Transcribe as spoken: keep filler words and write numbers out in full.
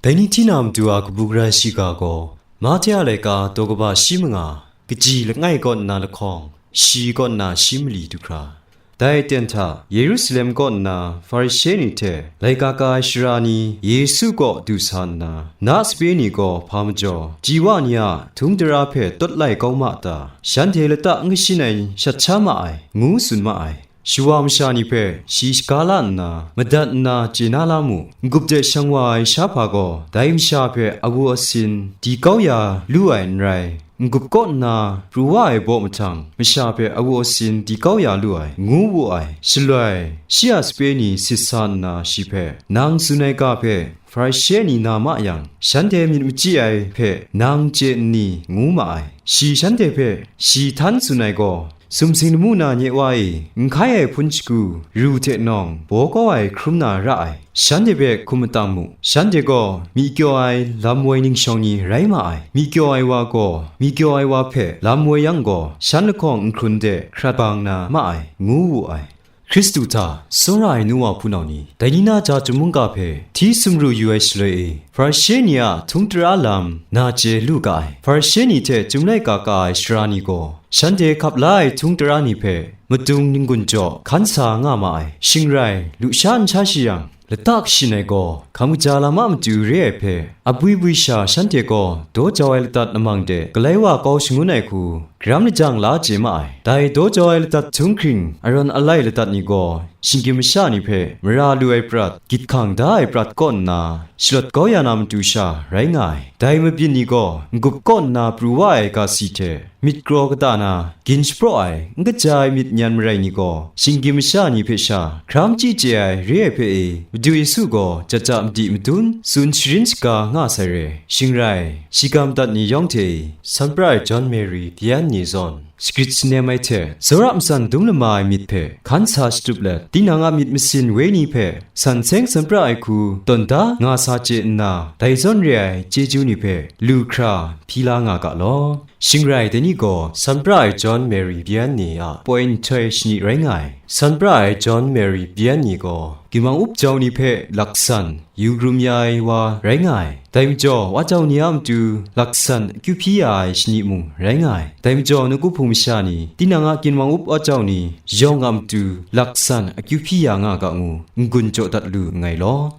Dai ni hti na matu a kabu gara shiga gaw, Mahte a laika daw kaba shi manga, kaji langai kaw nna lahkawng, shi kaw nna shi mali du hkra. Dai aten hta Yerusalem kaw nna Hparishe ni hte laika ka ai sara ni Yesu kaw du sa nna, na sape ni gaw hpa majaw, ji wa ni a htung tara hpe tawt lai kau ma ta, shanhte lata n kashin ai shat sha ma ai, ngu tsun ma ai. Shawa masha ni hpe shi shaga la nna, madat nna chye na la mu. N-gup de shang wa ai shahpa gaw dai masha hpe awu asin di kau ya lu ai n rai, n-gup kaw nna pru wa ai baw mahtang, masha hpe awu asin di kau ya lu ai, ngu wu ai. Shaloi, shi a sape ni sit sa nna shi hpe, "Nang tsun ai ga hpe Hparishe ni na ma yang, shanhte myit machyi ai hpe nang chye n ni?" ngu ma ai. Shi shanhte hpe shi htan tsun ai gaw, "Sumsing lamu na nye wa e, n hkai ai hpun shagu, ru hte nawng, baw kau ai hkrum na ra ai, shanhte hpe hkum matang mu. Shanhte gaw myi kyaw ai lam woi ningshawng ni rai ma ai. Myi kyaw ai wa gaw, myi kyaw ai wa hpe lam woi yang gaw, shan lahkawng n hkrun de hkrat bang na ma ai," ngu wu ai. Hkristu hta tsawra ai nu wa hpunau ni, dai ni na ja chyum mungga hpe hti sumru yu ai shaloi e, Hparishe ni a htung tara lam na chye lu ga ai. Hparishe ni hte chyum laika ka ai sara ni gaw, shanhte hkap la ai htung tara ni hpe madung n-gun jaw hkan sa nga ma ai. Shing rai, lusha n sha shi yang, lata kashin ai gaw, hkam kaja lam a matu re ai hpe, apwi pwi sha shanhte gaw daw jau ai ladat lamang de galai wa kau shangun ai hku, garam lajang la chye ma ai. Dai daw jau ai ladat htunghkring arawn alai ladat ni gaw, shinggyim masha ni hpe mara lu ai prat, gyit hkang da ai prat kaw nna, shalawt kau ya na matu sha rai nga ai. Dai mabyin ni gaw, n-gup kaw nna pru wa ai ga si hte, myit kraw kata na, gin shapraw ai, n kaja ai myit nyan marai ni gaw, shinggyim masha ni hpe sha hkram chyi chye ai re ai hpe e, Madu Yesu gaw jat ja madi madun, tsun sharin shaga nga sai re. Shing rai, shi ga madat ni yawng hte e, Sanpra ai John Mary Vianney zawn, shagrit shanem ai hte, tsawra matsan dum lama ai myit hpe hkan sa shatup let, tinang a myit masin wenyi hpe san seng sanpra ai hku tawn da nga sa chye nna, dai zawn re ai chyeju ni hpe lu hkra hpyi la nga ga law. Shing rai, dai ni gaw Sanpra ai John Mary Vianney a poi nhtoi shani rai nga ai. Sanpra ai John Mary Vianney gaw ginwang up jau ni hpe laksan yu krum ya ai wa rai nga ai. Dai majaw, wa jau ni a matu laksan akyu hpyi ya ai shani mung rai nga ai. Dai majaw, nawku hpung masha ni, tinang a ginwang up wa jau ni yawng a matu laksan akyu hpyi ya nga ga ngu, n-gun jaw dat lu nngai law.